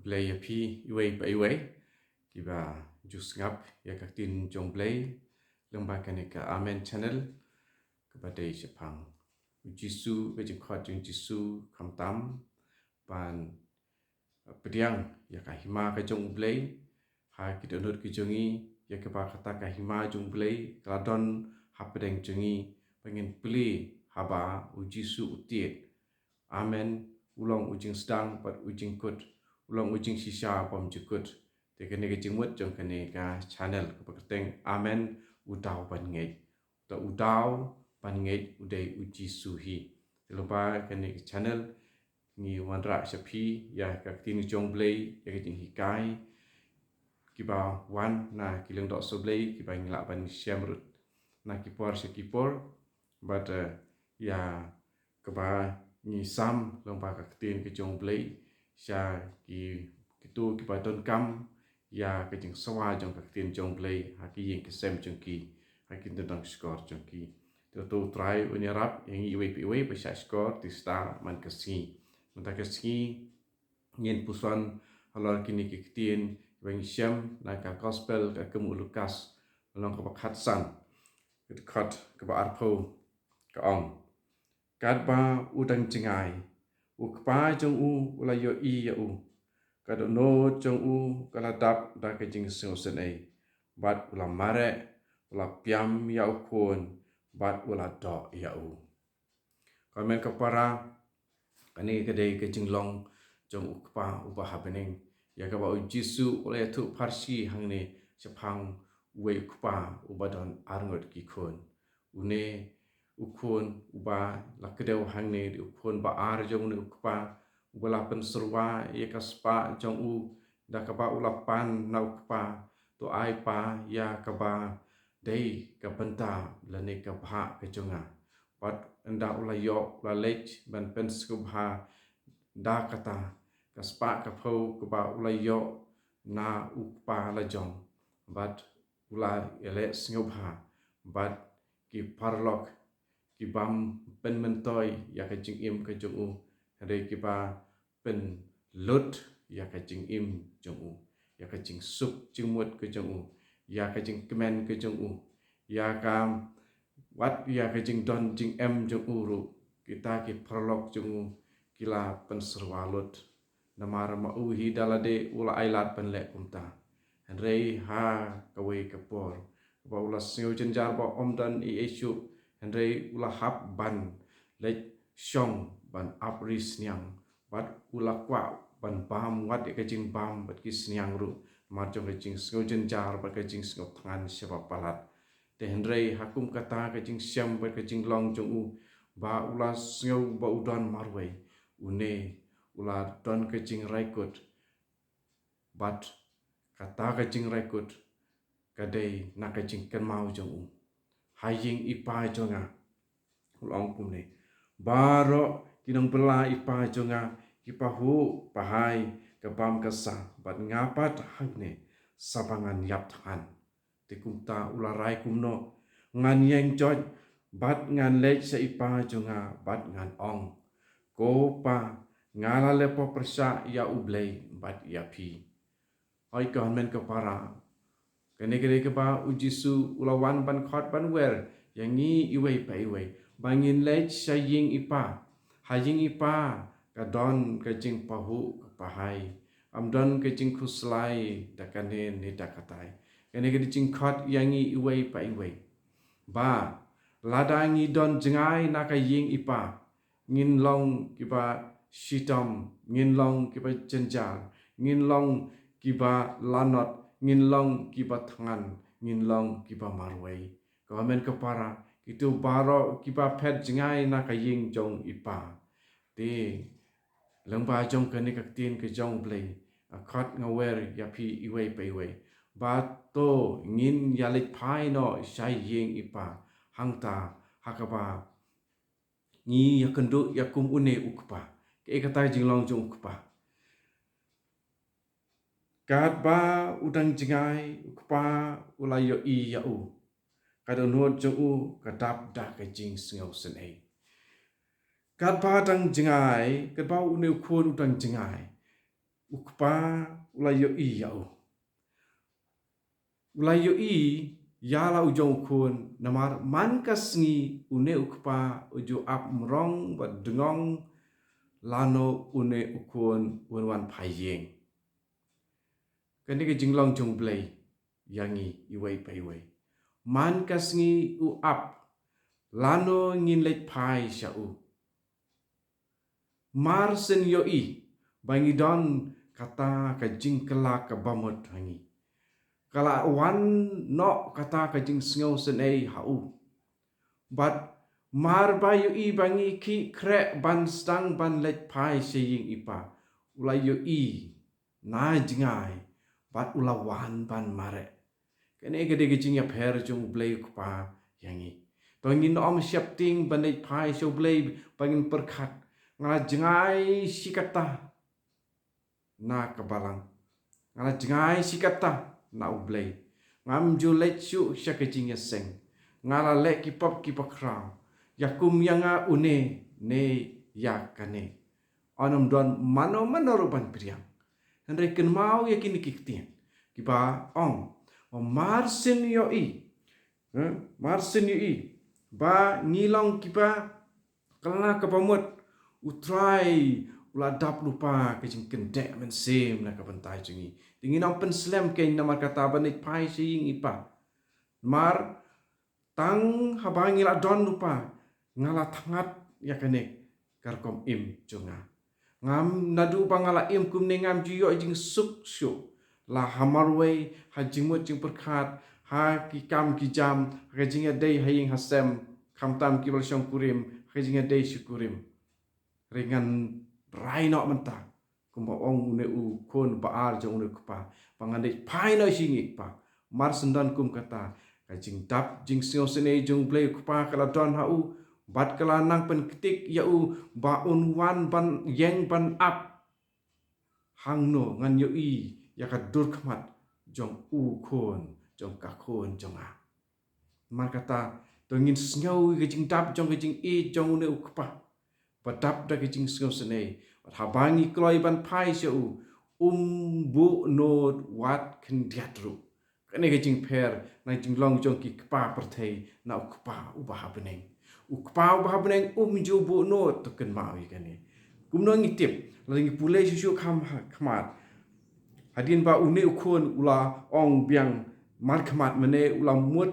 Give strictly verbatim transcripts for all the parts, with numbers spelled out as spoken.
Blei ïa phi iwei pa iwei kiba ju sngap ïa ka ktien jong Blei lyngba kane ka Amen Channel kaba dei shaphang U Jisu, ka jingkhot jong U Jisu khamtam ban pdiang ïa ka hima ka jong U Blei ha ki dohnud ki jong ngi, ïa kaba kata ka hima jong U Blei ka la don hapdeng jong ngi ba ngin plie haba U Jisu u tied. Amen. U long u jingsdang bad u jingkut, u long u jingshisha bymjukut. Te kane ka jingmut jong kane ka channel kaba kyrteng Amen, u daw ban ngeit. Te u daw ban ngeit u dei U Jisu hi. Te lyngba kane ka channel ngi wanrah sha phi ïa ka ktien jong Blei, ïa ka jinghikai kiba wan na ki lyngdoh sohblei kiba ngi lah ban shem ruh na ki por sha ki por. Bad eh, ïa kaba ngi sam lyngba ka ktien ka jong Blei sha ki, kito kiba donkam ïa ka jingsawa jong ka ktien jong Blei ha ki ïing ki sem jong ki, ha ki dendang shkor jong ki. Te to U Trai un ïarap ïa ngi iwei pa iwei ba shah shkor te stad man ka sngi. Mynta ka sngi ngin puson halor kine ki ktien kiba ngi shem na ka Gospel katkum u Lukas, lynnong kaba khatsan, ka dkhot kaba arphew, ka ong: Katba u dang jngai, u kpa jong u u la ïohi ïa u. Ka dohnud jong u ka la dap da ka jingsngewsynei, bad u la mareh, u la piam ïa u khun, bad u la doh ïa u. Ko hynmen ko para, kane ka dei ka jinglong jong u Kpa uba ha bneng, ïa kaba U Jisu u la ïathuh pharshi hangne shaphang uwei u kpa uba don arngut ki khun. Une u khun uba la kdew hangne dei u khun ba ar jong une u kpa, uba la pynsyrwa ïa ka spah jong u da kaba u la pan na u kpa: To ai, Pa, ïa kaba dei ka bynta lane ka bhah ka jong nga. Bad ynda u la ïoh, u la leit ban pynsngewbha da kata ka spah ka phew kaba u la ïoh na u kpa lajong. Bad u la ïaleh sngewbha bad ki paralok ki bym pynmyntoi ïa ka jingim ka jong u, hynrei kiba pynlut ïa ka jingim jong u, ïa ka jingsuk jingmut ka jong u, ïa ka jingkmen ka jong u, ïa ka, wat ïa ka jingdon jingem jong u ruh. Kita ki paralok jong u ki la pynsyrwa lut. Namar ma u hi da lade u la ailad ban leh kumta. Hynrei ha kawei ka por ba u la sngew jynjar ba ym don ei ei shuh, hynrei u la hap ban leit shong ban ap ri sniang, bad u la kwah ban bam wat ïa ka jingbam bad ki sniang ruh, namar jong ka jingsngew jynjar bad ka jingsngew thngan shaba palat. Te hynrei ha kum kata ka jingshem bad ka jinglong jong u ba u la sngew ba u don marwei, une u la don ka jingrai kut. Bad kata ka jingrai kut ka dei na ka jingkynmaw jong u: Ha ïing i Pa jong nga, u la ong kumne, baroh ki nongbylla i Pa jong nga ki pahuh pahai ka bam ka sa, bad nga pat hangne sa ba ngan ïap thngan. Te kumta u la rai kumno? Ngan ïeng joit bad ngan leit sha i Pa jong nga bad ngan ong, Ko Pa, nga la leh pyrshah ïa U Blei bad ïa phi. Hooid ko hynmen ko para, kane ka dei kaba U Jisu u la wan ban khot ban wer ïa ngi iwei pa iwei ba ngin leit sha ïing i Pa. Ha ïing i Pa ka don ka jingpahuh ka pahai. Ym don ka jingkhuslai da kane ne da katai. Kane ka dei jingkhot ïa ngi iwei pa iwei ba lada ngi don jngai na ka ïing i Pa, ngin long kiba shitom, ngin long kiba jynjar, ngin long kiba lanot, ngin long kiba thngan, ngin long kiba marwei. Ko hynmen ko para, kito baroh kiba phet jngai na ka ïing jong i Pa. Te lyngba jong kane ka ktien ka jong U Blei, nga khot nga wer ïa phi iwei pa iwei ba to ngin ïa leit phai noh sha ïing i Pa. Hangta ha kaba ngi ïakynduh ïa kum une u kpa. Kaei kata ka jinglong jong u kpa? Katba u dang jngai, u kpa u la ïohi ïa u. Ka dohnud jong u ka dap da ka jingsngewsynei. Katba dang jngai, katba une u khun u dang jngai, u kpa u la ïohi ïa u. U la ïohi ïa la u jong u khun, namar man ka sngi une u kpa u ju ap mrong bad dngong lano une u khun un wan phai ïing. Kane ka jinglong jong U Blei ïa ngi iwei pa iwei. Man ka sngi u ap lano ngin leit phai sha u. Mar shen ïohi ba ngi don kata ka jingkylla kaba mut ha ngi, ka la wan noh kata ka jingsngewsynei ha u. Bad mar ba ïohi ba ngi khih khreh ban sdang ban leit phai sha ïing i pa, u la ïohi na jngai bad u la wan ban mareh. Kane ka dei ka jingïapher jong U Blei u Kpa ïa ngi. To ngin ym sheptieng ban leit phai sha U Blei ba ngin pyrkhat, nga la jngai shi katta na ka balang, nga la jngai shi katta na U Blei. Ngam ju leit shuh sha ka jingïaseng. Nga la leh ki pop ki bakhraw. Ïa kum ïa nga une ne ïa kane. Yn ym don mano mano ruh ban pdiang. Hynrei kynmaw ïa kine ki ktien kiba ong, mar shen ïohi, eh, mar shen ïohi ba ngi long kiba kylla kaba mut, U Trai u la dap lypa ka jingkyndit mynsiem na ka bynta jong ngi. Te ngin ym pynslem keiñ namar kata ban leit phai sha ïing i pa. Namar tang haba ngi la don lypa, nga la thngat ïa kane ka rukom im jong nga. Ngam, naduh ba nga la im kumne ngam ju ïoh jingsuk shuh. La ha marwei, ha jingmut jingpyrkhat, ha ki kam ki jam, ha ka jingïadei ha ïing ha sem, khamtam kiba la shongkurim, ha ka jingïadei shongkurim. Hynrei ngan rai noh mynta, kumba ong une u khun ba ar jong une u kpa, ba ngan leit phai noh sha ïing i pa. Mar shen don kum kata, ka jingdap jingsngewsynei jong U Blei u Kpa ka la don ha u, bad ka la nang pynktik ïa u ba un wan ban ïeng ban ap. Hangno ngan ïohi ïa ka dur khmat jong u khun, jong ka khun jong nga. Namar kata, to ngin sngew ïa ka jingdap jong ka jingïeit jong une u kpa ba dap da ka jingsngewsynei. Bad haba ngi kloi ban phai sha u, um buh nud wat khyndiat ruh. Kane ka jingpher na jinglong jong ki kpa pyrthei na u Kpa uba ha bneng. U Kpa uba ha bneng um ju buh nud, to kynmaw ïa kane. Kumno ngi tip? Lada ngi pule shuh shuh kham ha-, khmat. Hadien ba une u khun u la ong biang markhmat mynne, u la mut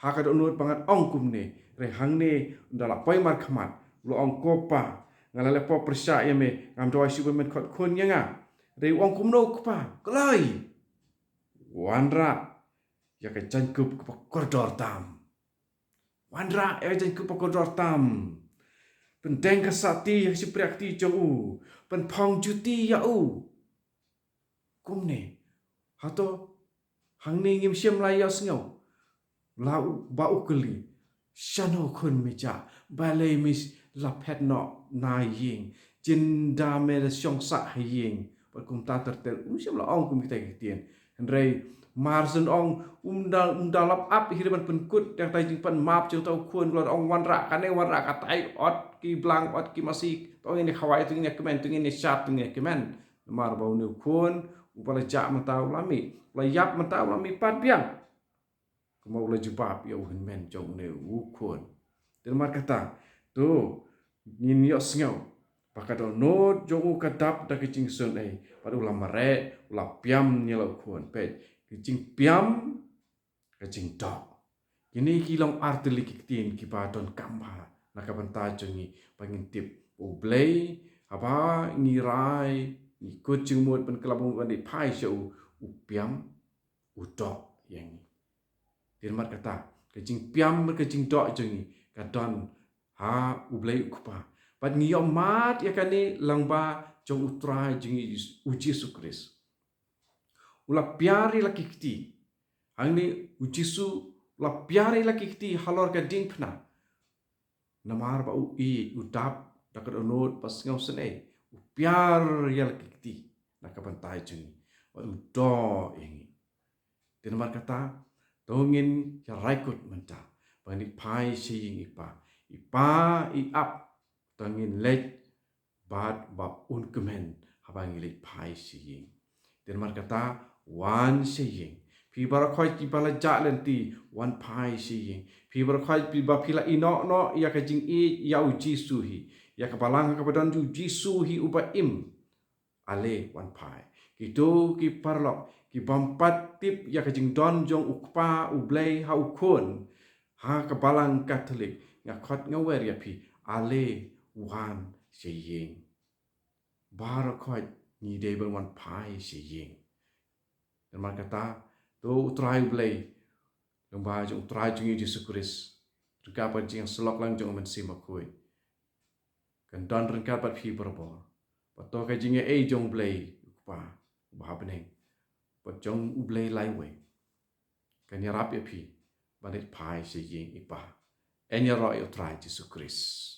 ha ka dohnud ba ngan ong kumne. Hynrei hangne ynda la poi markhmat, u la ong, ko pa, nga la leh pop pyrshah ïa me, ngam duwai shuh ba men khot khun ïa nga. Hynrei u ong kumno u kpa? Kloi. Wanrah ïa ka jaiñkup kaba kordor tam. Wanrah ïa ka jaiñkup kaba kordor tam. Pyndeng ka sahti ïa ka shympriahkti jong u. Pynphong juti ïa u. Kumne. Hato hangne ngim shym la ïohsngew la u, ba u kylli, shano khun me jah? Balei me la phet noh na ïing? Ynda me la shong sah ha ïing. Bad kumta ter ter, um shym la ong kum kita ki ktien. Hynrei mar shen ong, um da, um da lap ap hi ruh ban pynkut ïa katai jingpan map jong uta u khun, u la ong wanrah kane wanrah katai, ot ki blang, ot ki masi, to ngin ïa khawai, to ngin ïa kmen, to ngin ïa shad, to ngin ïa kmen. Namar ba une u khun uba la jah mynta u la mih, u la ïap mynta u la mih pat biang. Kumba u la jubab ïa u hynmen jong une u khun. Te namar kata, to ngin ïohsngew ba ka dohnud jong u ka dap da ka jingsngewsynei, bad u la mareh, u la piam ïa la u khun. Peit, ka jingpiam, ka jingdoh. Kine ki long artylli ki ktien kiba donkam bha na ka bynta jong ngi ba ngin tip U Blei, haba ngi rai, ngi kut jingmut ban kylla ba mut ban leit phai sha u, u piam, u doh ïa ngi. Te namar kata, ka jingpiam bad ka jingdoh jong ngi ka don ha U Blei u Kpa. Bad ngi ïohmad ïa kane lyngba jong U Trai jong ngi, U Jisu Khrist. U la piar ïa la ki kti. Hangne U Jisu u la piar ïa la ki kti halor ka diengphna. Namar ba u ïeit, u dap da ka dohnud ba sngewsynei. U piar ïa la ki kti na ka bynta jong ngi. Bad u doh ïa ngi. Te namar kata, to ngin ïa rai kut mynta ba ngin phai sha ïing i Pa. I Pa i ap, to ngin leit bad ba un kmen haba ngi leit phai sha ïing. Te namar kata, wan sha ïing. Phi baroh khoit kiba la jah lynti, wan phai sha ïing. Phi baroh khoit kiba phi la ïehnoh noh ïa ka jingïeit ïa U Jisu hi, ïa ka balang ha kaba don U Jisu hi uba im, ale wan phai. Kito ki paralok ki bym pat tip ïa ka jingdon jong U Kpa U Blei ha U Khun ha ka balang Katholik, nga khot nga wer ïa phi, ale wan sha ïing. Baroh khoit ngi dei ban wan phai sha ïing. Namar kata, to U Trai U Blei, lyngba jong U Trai jong ngi Jisu Khrist, ryngkat bad ka jingïasyllok lang jong U Mynsiem Bakhuid, kan don ryngkat bad phi barabor. Bad to ka jingïaei jong U Blei U Kpa uba ha bneng bad jong U Blei laiwei kan ïarap ïa phi ban leit phai sha ïing, i pa. Yn ïaroh ïa U Trai Jisu Khrist.